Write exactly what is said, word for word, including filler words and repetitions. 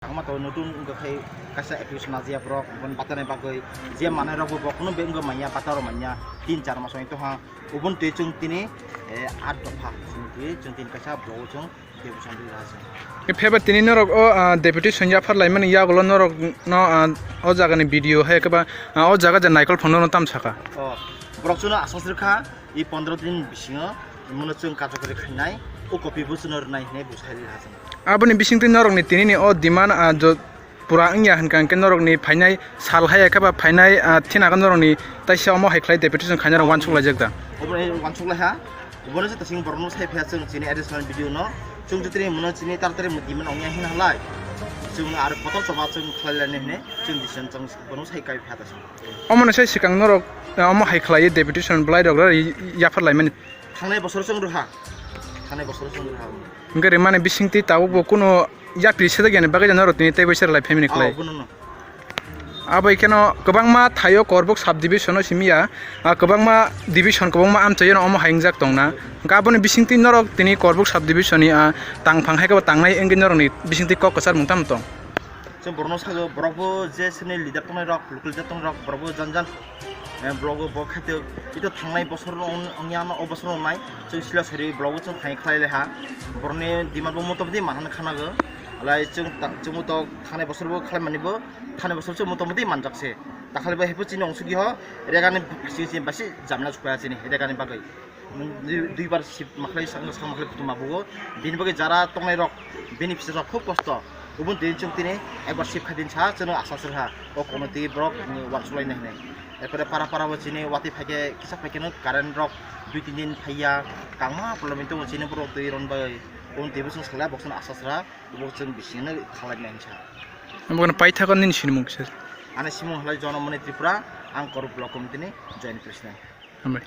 Tangma to nutun wngkha khai kaisa application najiya borok, boni batarni bagwi je manai rok bo bokhno be wngwi manya, bataro manya, tin char mas wngwi tongha. Ubun twi chwng tini, eh, art dopha, chwng twi chwng tini kaisa blogo chwng tei bwskango twi rw ha chwng. Pheba tini norok o, ah, deputation yaphar laimani yagulo norok no, ah, o jaga ni video hai khe ba, ah, o jaga je naikol phano no tam saka. O, borok chwngno aswk swrwkha, i pondro din bisingo, imono chwng karjakari khainai, o copy bo chwngno rwnai hinwi bo sai rw ha chwng. Aboni bisingtwi norokni tinini o demand, ah, jo-, pura wngya hwnkha hwnkhe norokni phainai sal hai khe ba phainai, ah, thinago norokni taisa omo hai khlai deputation khainai rok wansuk laijak da? Obo hai wansuk lai ha, obono se tasing borokno sai phaiya chwng chini additional video no, chwng jotoni mono chini taratari demand ongya hwnwi halai, chwng aro kotor choba chwng khlai lainai hwnwi chwng decision chwng bono sai kai pha tasing. Omono sai swkang norok, ah, omo hai khlai deputation bwlai rok yaphar laimani. Thangnai bosor chwng rwha. Thangnai bosor chwng rwha. Hwnkhe rwmani bisingtwi tabukbo kunu yapri sejak yani bagwi norok tini tei bai se rwlai phaimani khlai. Abono no. Abo kheno kwbangma thaio Korbuk sub division o simi ya, ah, kwbangma division kwbangma amchaio no omo hai wngjak tongna. Hwnkhe aboni bisingtwi norok tini Korbuk sub division ni, ah, tangphang hai khe bo tangnai wngwi norokni bisingtwi kok kwchar mung tamo tong? Chwng borokno sago, borokbo je chini leader tongnai rok, local leader tongnai rok, borokbo jan jan, eh, borokbo bo khaitwi ito thangnai bosor wng-, wngya no, o bosor wngnai, chwng sila sori borokbo chwng thangwi khlai lai ha. Borokni demand bo motamoti manhan khanago. Alai chwng ta-, chwngbo to thangnai bosor bo khlai mani bo, thangnai bosor chwng motamoti manjak se. Dakhali bo hepho chini ongsugwi ho, regani chini, chini basi jamla sukha chini, regani bagwi. Dui, duibar sip makhlai, sakno sak makhlai kutum mabugo. Bini bagwi jara tongnai rok, bini pisa rok khub kosto. Ubun tini chwng tini ekbar sip khaidin sa, chwngno asa sirha. O kono twi borok, mm, wansuk lainai hinwi. Erpore para para bo chini watwi phaikhe, kisa phaikheno current rok dui tin din phaiya. Kangma problem wngwi tongo chini borok twi ron bai. Ubun twi bo chwng salai boksano asa sirha, bo chwng bisingno khalai nai hinsa. Omo kono paithakgo nini sinimung kisa? Ani simung halai Jonamoni Tripura, ang Koruk Block Committee ni Joint President. Hambai.